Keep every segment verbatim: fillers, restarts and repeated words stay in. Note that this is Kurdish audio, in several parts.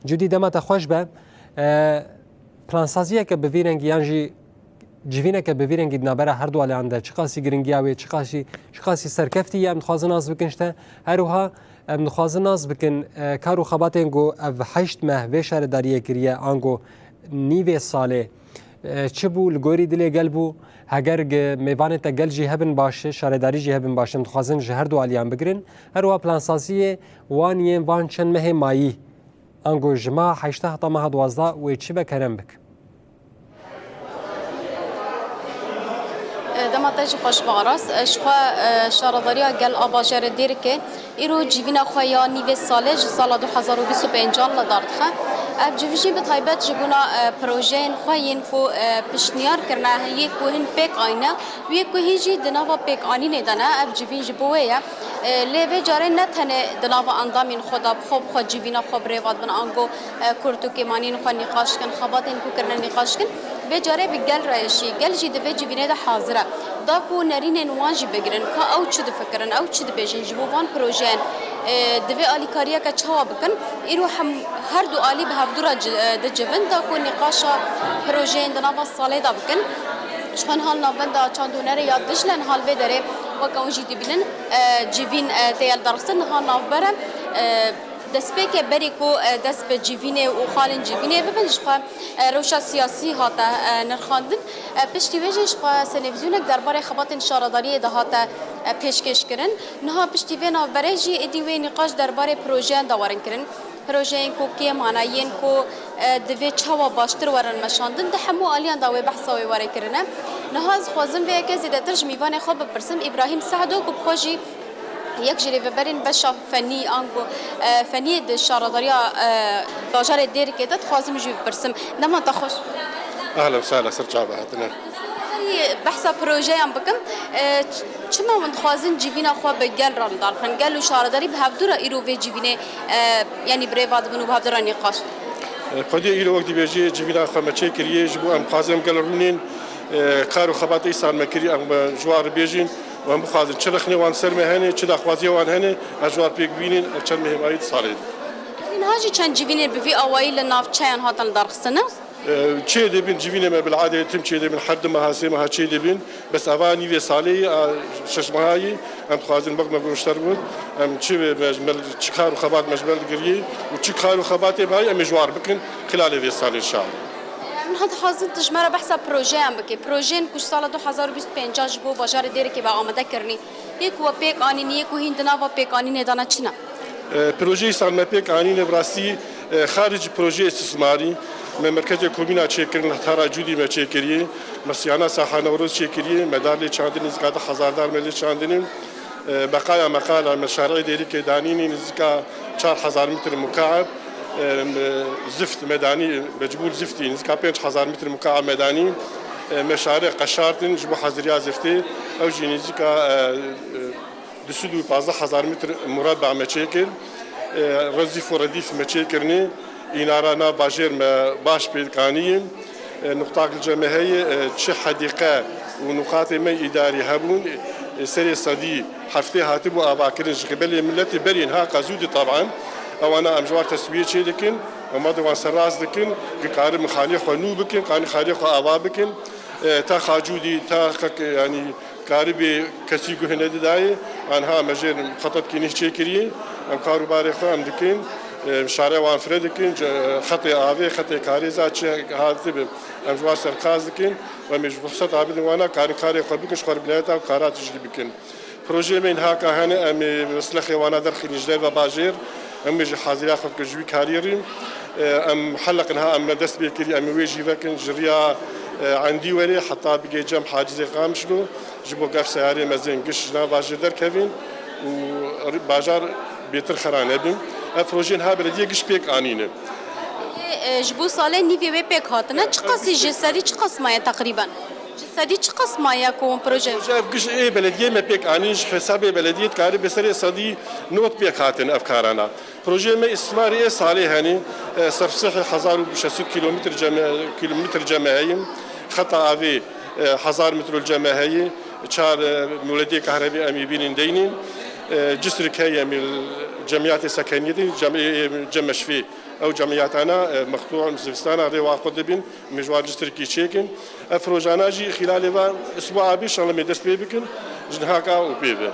Cudî, dema te xweş be. E, plansaziyeke bi vî rengî yan jî civîneke bi vî rengî di navbera her du aliyan de çiqasî giringiya wê, çiqasî, çiqasî serkeftî ye, em dixwazin nas bikin ji te. Her wiha em dixwazin nas bikin, e, kar û xebatên ku ev heşt meh vê şaredariyê kiriye, ango nîvê salê, e, çi bû, li gorî dilê gel bû, heger gi-, mêvanê te gel jî hebin baş e, şaredarî jî hebin baş e, em dixwazin ji her du aliyan bigirin. Her wiha plansaziyê wan yên van çend mehê mayî, ango ji meha heştê heta meha duwazdeh wê çi be, kerem bik. Dema te jî xweş be Aras. Ji xwe, e, şaredariya gel a bajarê Dêrikê îro civîna xwe ya nîvê salê ji sala du hezar û bîst û pêncan li dar dixe. Ev civîn jî bi taybet ji bona, e, projeyên xwe yên ku, e, piştniyar kirine, yê ku hin pêk anîne, yê ku hîn jî di nava pêkanînê de ne, ev civîn ji bo wê ye. E, lê vê carê ne tenê di nava endamên xwe de bi xwe bi xwe civîna xwe bi rê ve dibin, ango, e, kurt û kêmaniyên xwe nîqaş dikin, xebatên ku kirine nîqaş dikin. Vê carê bi gel re ye jî, gel jî di vê civînê de hazir e. Da ku nerînên wan jî bigirin, ka ew çi difikirin, ew çi dibêjin, ji bo van projeyên, e, divê alîkariyeke çawa bikin, îro hem her du alî bi hevdû re ci-, e, dicivin, da ku nîqaşa projeyên di nava salê de bikin. Ji xwe niha li navbenda çandûnerê ya Dicle niha li vê derê, weke hûn jî dibînin, e, civîn, e, tê ya lidarxistin, niha navber e, e, destpêkê berî ku, e, dest bi civînê û xalên civînê bibin, ji xwe, e, rewşa siyasî hate, e, nirxandin. E, piştî wê jî ji xwe senevîzyonek derbarê xebatên şaredariyê de hate, e, pêşkêş kirin. Niha piştî vê navberê jî êdî wê nîqaş derbarê projeyan de werin kirin. Projeyên ku kêm mane yên ku, e, divê çawa baştir werin meşandin, di hemû aliyan de wê behsa wê were kirine. Niha ez dixwazim vê yekê zêdetir ji mîvanê xwe bipirsim, Îbrahîm Sehdo, ku bi xwe jî yek ji rêveberên beşa fenî, ango, e, feniyê di şaredariya, e, bajarê Dêrikê de, dixwazim jî bipirsim. Dema te xweş. Ehlen sehlen, ser çava hatine. Behsa projeyan bikim. E, ç-, çima hûn dixwazin civîna xwe bi gel re li dar bixin? Gel û şaredarî bi hevdû re îro vê civînê, e, yanî bi rê ve dibin û bi hevdû re nîqaş dikin? E, xwediyê îro wek dibêjî civîna xwe me çêkiriye, ji bo em dixwazin em gel rûnên, e, kar û xebatê îsal me kirî, em, e, ji wan re bêjin û em bixwazin çi rexnê wan ser me hene, çi daxwaziya wan hene, ez ji wan pêk bînin, ev çend mehê mayî di salê de. Niha jî çend civînên bi vî awayî li navçeyan hatin lidarxistin? E, çê dibin, civînê me bil'adê tim çê dibin, her du meha, sê meha çê dibin. Bes eva nîvê salê yî, a şeş meha yî, em dixwazin wek me got ji ser got, em çi me, me çi kar û xebat me ji ber digirî û çi kar û xebatê mayî em ê ji war bikin xilalê vê salê inşallah. Em niha dixwazin tu ji me re behsa projeyan bikî. Projeyên ku ji sala du hezar û bîst û pênc ji bo bajarê Dêrikê ve amade kirinî. Yê ku we pêk anîn, yê ku hîn di nava pêkanînê de ne çi ne? E, projeyê sal me pêk anîne bi rastî, e, xaricî projeyê îstîsmarî, me merkezê komîna çêkirin, li Tara Cûdî me çêkiriye, me siyana Saha Newroz çêkiriye, me dar lê çandinê, nizika du hezar dar me lê çandinê. E, beqaya me qala me şarê Dêrikê danînî, nizika çar hezar metr mukaeb, e, me zift me danî, mecbûr ziftî, nizika pênc hezar metr mukaeb me danî. E, me şarê qeşartin ji bo heziriya ziftê, ew jî nizika, e, e, du sed û pazdeh hezar metr mureba me çêkir. E, rezîf û redîf me çêkirinê. Înara nav bajêr me baş pêk anî ye. E, nuqtak li cem me heye, e, çi hedîqe û nuqatê me îdarî hebûn, e, serê sedî heftê hatibû avakirin ji qibelê miletê berî niha qezû di taban. Ewana em ji wan teswiyê çê dikin, em wan di wan serrast dikin, ki karibin xaniyê xwe nû bikin, kanî xaniyê xwe ava bikin. E, ta xacûdî, ta qek, yanî, karibê kesî guh nedidayê, anha me jê xetetkî nîh çêkirî, em kar û barê xwe em dikin, e, şare wan fire dikin, ce-, xetê avê, xetê karêza çi hatibe, em ji wan serqaz dikin, em ê ji ruhseta bidin wana, karin karê xwe bikin, ji xwe re bineta û kara tijî bikin. Projeyê me haka hene, em ê meslexê wana derxînin ji derve bajêr, em ê ji haziriya xwe bikin ji wî karî rîn. E, em heleqin ha, em me dest pê kirî, em ê wê jî vekin, ji riya, e, endî werê heta bigê cem Hacizê Qamişlo. Ji bo ku ev seyarê mezin giş ji nav bajêr derkevin û bajar bêtir xera nebin. Ev projeyên ha belediye giş pêk anîne. Ê, e, ji bo salê nîvê wê pêk hatine, çiqasî ji sedî çiqas maye teqrîben? Ji sedî çiqas maye ku hûn proje? Proje ev giş ê belediye me pêk anîn, ji hesabê belediye dikare bi serê sedî not pêk hatin ev karana. Projeyê me îstîsmarê ê salê henî, e, serfsihê hezar û şeş sed kilometre ceme-, kilometre cemeheyî, xeta avê, e, hezar metre cemeheyî, çar, e, muledê kahrebê em ê bînin deynîn, e, cisrik heye em ê cemiyatê sekeniyê de, cem-, e, e, cemeşvê Ew cemiyatana, e, mextû in zivistana rê wa xwe dibin, em ê ji wan cî sirkî çêkin. Ev rojana jî xîlalê ve isbu'a bê şalê me dest pê bikin, ji niha ka û pê ve.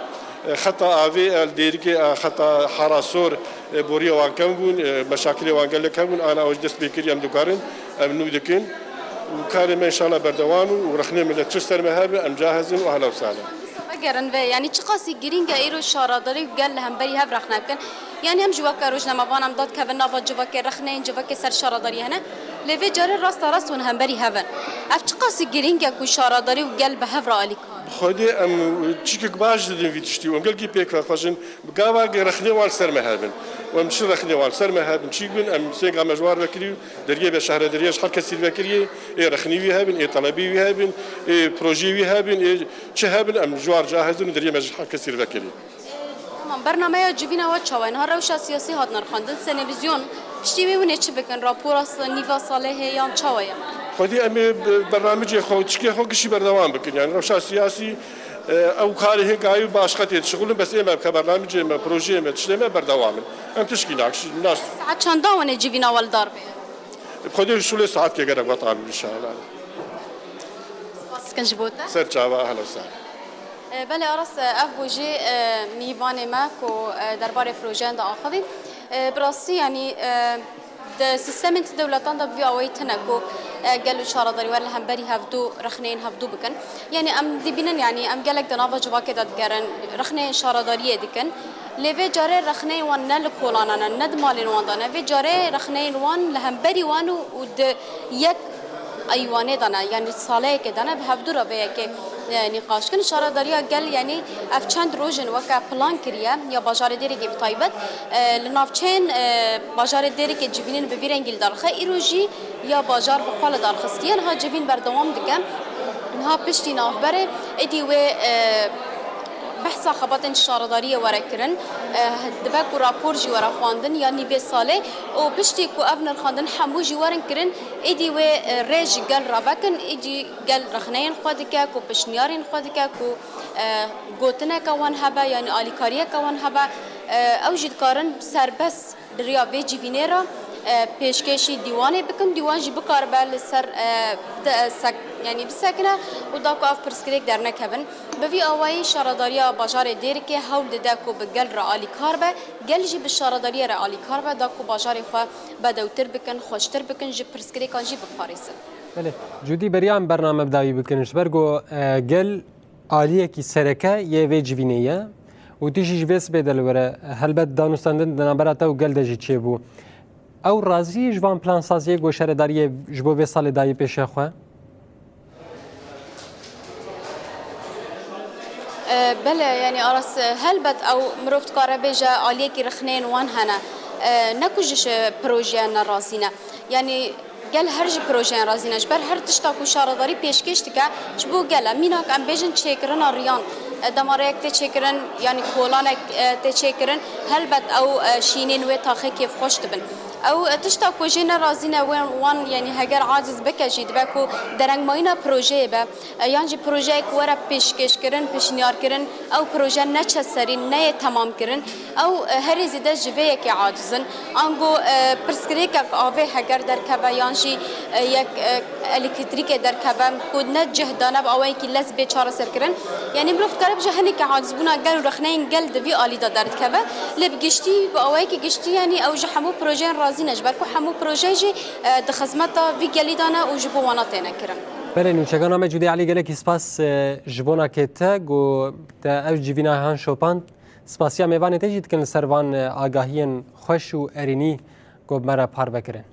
E, xeta avê, e, li Dêrikê, e, xeta Hara Sor, e, boriya wan kem bûn, e, meşakilê wan gelek hebûn, ana ew jî dest pê kiriye, em dikarin, em nû dikin. Û karê me înşallah berdewam û rexnê millet çi ser me hebe, em cahizin û ehla û sehla. Vegerin ve, yanî çiqasî girîng e îro şaredarî û gel li hemberî hev rexne bikin. Yanî em jî weke rojnamevan em dadkevin nava civakê, rexneyên civakê ser şaredariyê hene. Lê vê carê rasta rast hûn hemberî hev in. Ev çiqasî girîng e ku şaredarî û gel bi hev re alîkar? Xwedê em çikek baş didin vî tiştî û em gelkî pêk vexwejin. Bi gava rexnê wan li ser me hebin. Û em çi rexnê wan li ser me hebin, çîk bin, em sênga me ji war vekirî û deriyê be şehre deriyê ji her kesî vekiriyê, ê rexnî wî hebin, ê telebî wî hebin, ê projeyê wî hebin, ê çi hebin, em ji war cahizin û deriyê me ji her kesî vekirî. Tamam, bernameya civîna we çawa ye? Niha rewşa siyasî hat nirxandin, senevizyon, piştî wê hûn ê çi bikin? Rapora s-, nîva salê heye yan çawa ye? Xwedî em ê bi-, bernamicê xwe û tişkê xwe gişî berdewam bikin. Yani rewşa siyasî, e, ew karê hêgayî û başqe tê dişixulin, bes ê me bike bernamicê me, projeyê me, tiştê me berdewam in. Em tişkî nakş-, nas- Saet çanda hûn ê civîna we li dar bê? Xwedê şûlê saetkê gerek ve tabî inşallah. Spas dikin ji bo te. Ser çava, ehla û sehla. E, belê Aras, e, ev bû jî, e, mîvanê me ku, e, derbarê projeyan de axivî. E, bi rastî, yanî, e, di sîstemên ti dewletan de bi vî awayî tune ku, e, gel û şaredarî wer li hemberî hevdû rexneyên hevdû bikin. Yanî em dibînin, yanî em gelek di nava civakê de digerin, rexneyên şaredariyê dikin. Lê vê carê rexneyên wan ne li kolana ne, ne di malên wan de ne. Vê carê rexneyên wan li hemberî wan û, û di yek eywanê de ne, yanî saleyekê de ne, bi hevdû re vê yekê, e, nîqaş kin. Şaredariya gel, yanî ev çend roj in weke plan kiriye, ya bajarê Dêrikê bi taybet, e, li navçeyên, e, bajarê Dêrikê civînên bi vî rengî li dar dixe, îro jî ya bajar bi xwe li dar xistiye, niha civîn berdewam dike. Niha piştî navberê êdî wê, e, behsa xebatên şaredariyê were kirin, e, dibe ku rapor jî were xwendin ya nîvê salê û piştî ku ev nirxandin hemû jî werin kirin, êdî wê, e, rê ji gel re vekin, êdî gel rexneyên xwe dike, ku pişniyarên xwe dike, ku, e, gotineke wan hebe, yanî alîkariyeke wan hebe, e, ew jî dikarin serbest Di riya vê civînê re, e, pêşkêşî dîwanê bikin, dîwan jî bikaribe li ser, e, de, e, sek-, yanî bisekine û da ku ev pirsgirêk dernekevin. Bi vî awayî şaredariya bajarê Dêrikê hewl dide ku bi gel re alîkar be, gel jî bi şaredariyê re alîkar be, da ku bajarê xwe bedewtir bikin, xweştir bikin, ji pirsgirêkan jî biparêzin. Belê, Cûdî, beriya em bername bi dawî bikin, ji ber ku, e, gel aliyekî sereke yê vê civînê ye û tu jî ji vê sibê de li wir e. Helbet danûstandin di navbera te û gel de jî çêbû. Ew razî ji van plansaziyê ku şaredariyê ji bo vê salê dayî pêşiya xwe? E, belê, yanî Aras, e, helbet ew mirov dikare bêje aliyekî rexneyên wan hene. E, ne ku ji, ji projeyan ne razî ne. Yanî gel her ji projeyan razî ne. Ji ber her tişta ku şaredarî pêşkêş dike, ji bo gel e. Mînak em bêjin çêkirina riyan, e, dema rêyek tê çêkirin, yanî kolanek, e, tê çêkirin, helbet ew, e, şînên wê taxê kêfxweş dibin. Ew, e, tişta ku jê nerazî ne, wê wan, yanî heger aciz bike jî, dibe ku derengmayîna projeyê be, e, yan jî projeyek were pêşkêşkirin, pêşniyarkirin, ew proje neçe serî, neyê temamkirin, ew, e, herî zêde ji vê yekê aciz in. Ango, e, pirsgirêkek avê heger derkeve yan jî, e, yek, e, elektrîkê derkeve ku ne cih dane bi awayekî lez bê çareserkirin. Yanî mirov dikare bije hinekî acizbûna gel û rexneyên gel di vî alî de derdikeve. Lê bi giştî, bi awayekî giştî, yanî ew ji hemû projeyên razî ne, ji ber ku hemû proje jî, e, di xizmeta vî gelî de ne û ji bo wana têne kirin. Belê, nûçegana me Cûdî Elî, gelekî spas, e, ji bona ke te ku te ev civîna han şopand. Spasiya mêvanê te jî dikin li ser van, e, agahiyên xweş û erênî ku bi me re parve kirin.